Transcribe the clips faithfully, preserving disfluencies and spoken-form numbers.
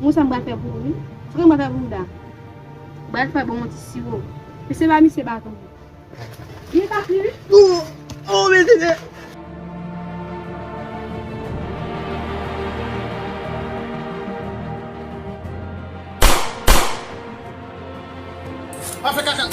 Konsa m pral fè pou ou, wi. Sa m pral fè pou ou la? M pral fè bon yon ti siwo. Mesye ba misye baton. Byen pase, wi. Oh, oh, mesye. Pa fè kaka.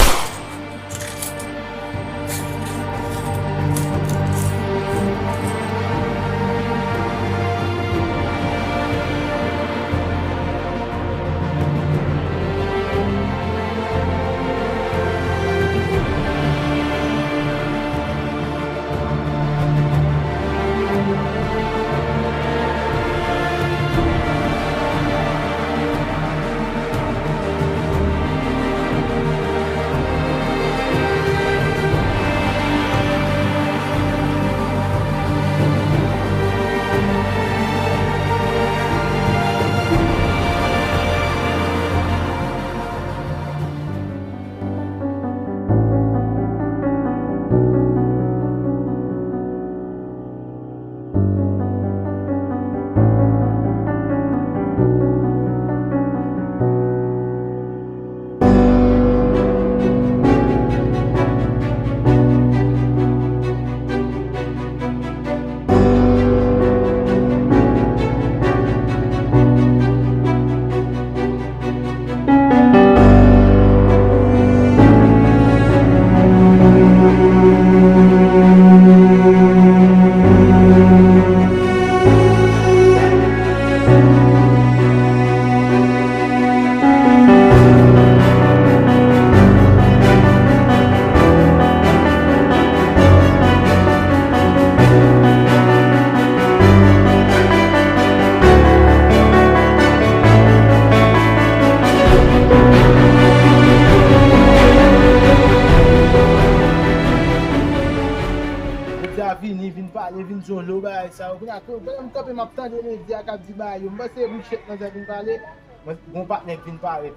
Medya vini, vin pale, vin di yon lo bagay sa yo. Kounye a, pandan m kanpe, m ap tande medya k ap di bagay yo. M panse se bouchet manzè vin pale. Mwen, gon patnè k vin parèt.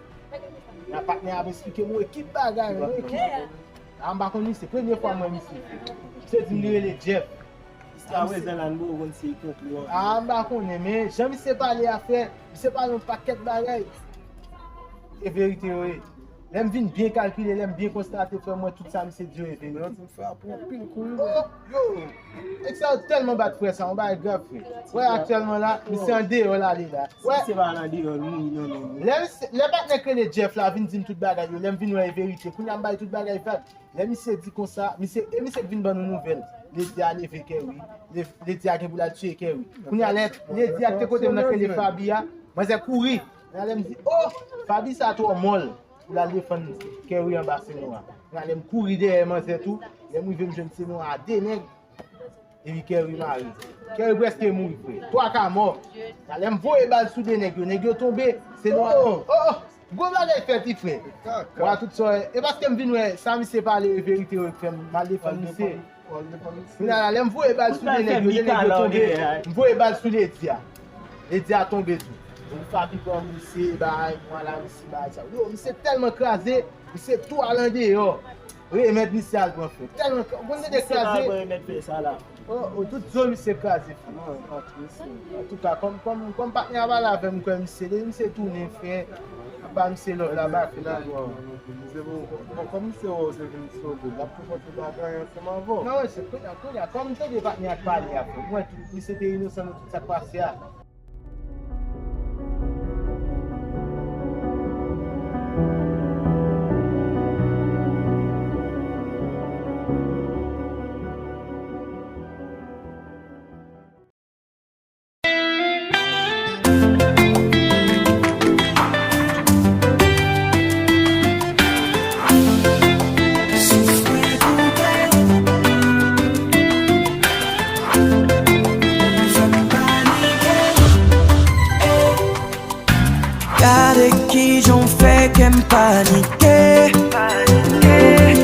Nan patnè ap esplike m yon ekip bagay, yon ekip. A, m pa konn misye, premye fwa m wè misye. Misye di m li rele Jeff. Jiskaprezan la, m poko konn si e kont li ou an. A, m pa konnen, men jan misye pale a, frè, misye pale yon pakèt bagay. E verite yo ye. Lè m vin byen kalkile, lè m byen konstate, frè, m wè tout sa misye di yo e verite. Frè, ap pran anpil kou, wi. Oh, yo! Nèg sa yo tèlman bat frè sa, yon bagay grav, frè. Wè, aktyèlman la, misye andeyò la, li la. Wè. Misye pa al andeyò, li mouri nan men nou. Lè misye, lè patnè k rele Jeff la vin di m tout bagay yo, lè m vin wè e verite. Kounye a m bay tout bagay vag. Lè misye di konsa, misye, e misye k vin ban nou nouvèl. Lady a leve Kerry. Le-, Lady a gen pou l al tiye Kerry. Kounye a, lè Lady a te kote m nan k rele Faby a, manzè kouri. Kounye a, lè m di, oh, Faby sa twò mòl. Pou l al defann Kerry anba Senora. Kounye a lè m kouri dèyè manzè tou, lè m rive m jwenn Senora a de nèg, epi Kerry mare. Kerry prèske mouri, frè. Twa ka mò. Kounye a lè m voye bal sou de nèg yo, nèg yo tonbe. Senora, oh, oh, oh, gwo bagay fèt, wi, frè. Wa tout sa, e paske m vin wè sa misye pale e verite yo k fè m al defann misye. Kounye a la, lè m voye bal sou de nèg yo, de nèg yo tonbe, m voye bal sou Lady a. Lady a tonbe tou. Epi Faby pran misye, bay, mwen la, misye bay sa. Yo, misye tèlman kraze, misye tou al andeyò. Remèt misye al pran fè. Tèlman kra-, ou konn tande kraze. Oh, oh, tout zo misye kraze, frè. Antouka, kòm, kòm, kòm patnè a pale avè m, m kwè misye, depi misye tounen, frè, m ba misye love la back, finalman. Se bon, bon, kòm misye wè w se vin sove, l ap tou kontinye ap ganyen ansanm avè w. Non, wi, se kounye a, kounye a, kòm m tande patnè a k pale a, frè, m wè tout, misye te inosan nan tout sa k pase a. Gade kijan w fè kè m panike.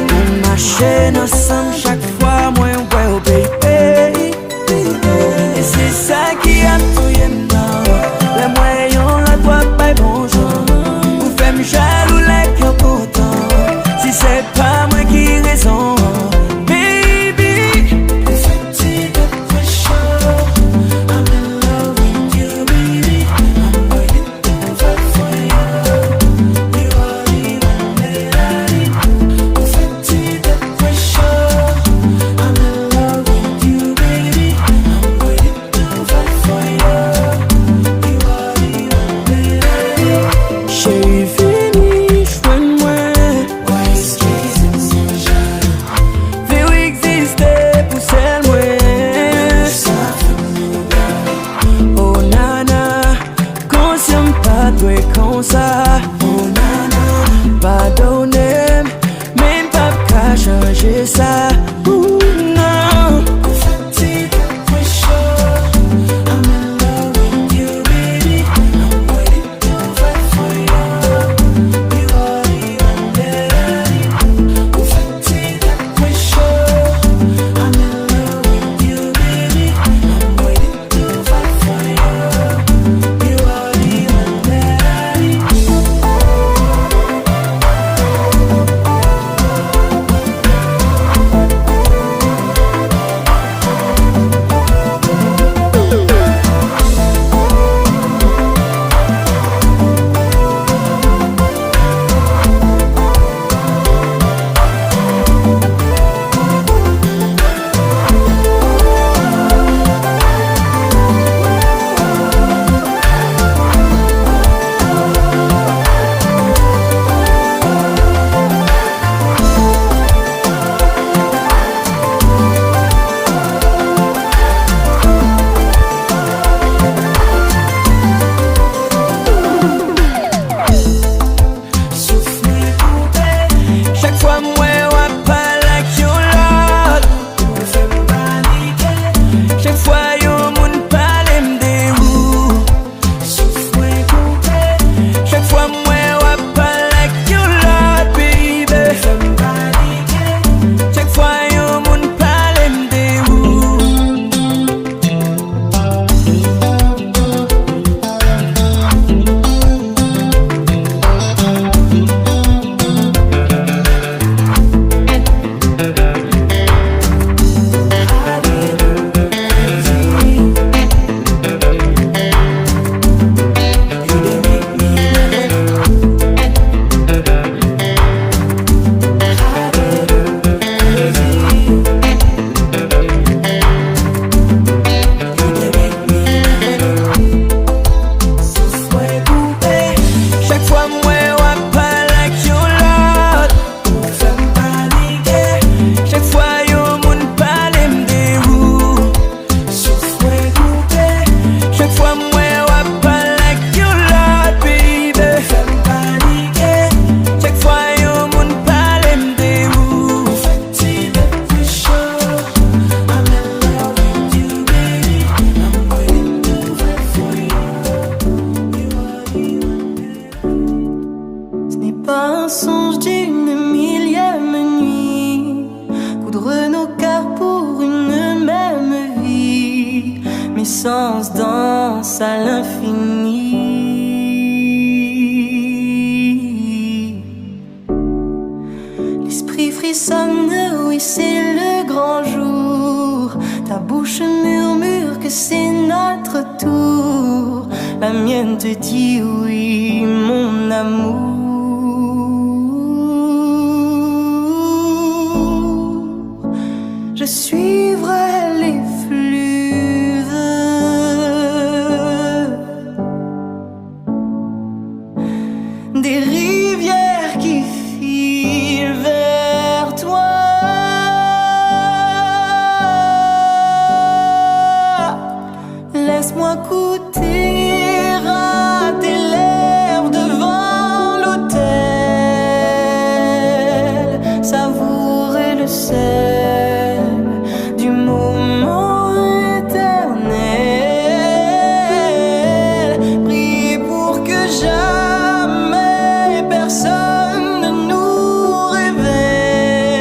Nou mache ansanm chak fwa mwen wè w, baby. E se sa ki ap touye m nan. Lè m wè yon lòt w ap bay bon jan, ou fè m jalou like yon kontan. Si se pa mwen ki rezon an, baby. Ou fè m ti gad fè cho. I'm in love with you, baby. I'm waiting. Danse, danse à l'infini. L'esprit frissonne, oui, c'est le grand jour. Ta bouche murmure que c'est notre tour. La mienne te dit oui, mon amour. Je suivrai les fleuves des rivières qui filent vers toi. Laisse-moi goûter à tes lèvres devant l'autel, savourer le sel du moment éternel. Prier pour que jamais personne ne nous réveille.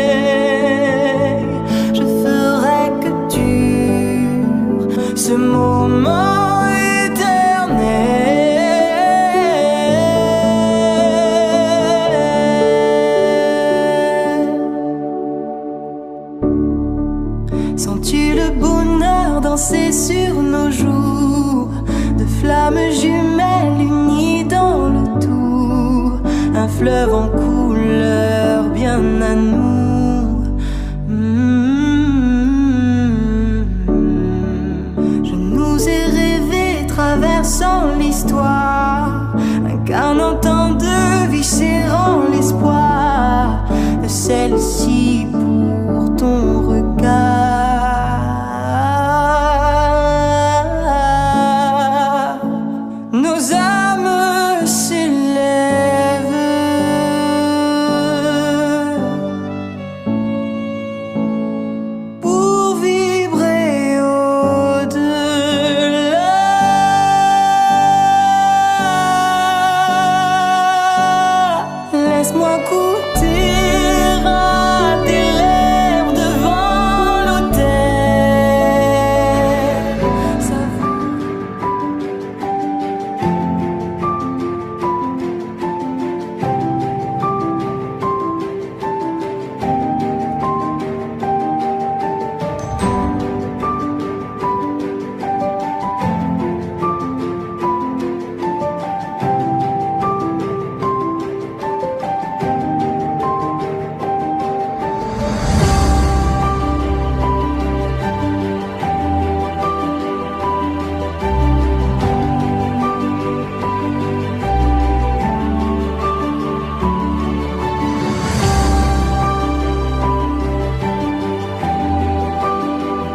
Je ferai que dure ce moment éternel. Sens-tu le bonheur danser sur nos joues? Deux flammes jumelles unies dans le tout, un fleuve en couleur bien à nous.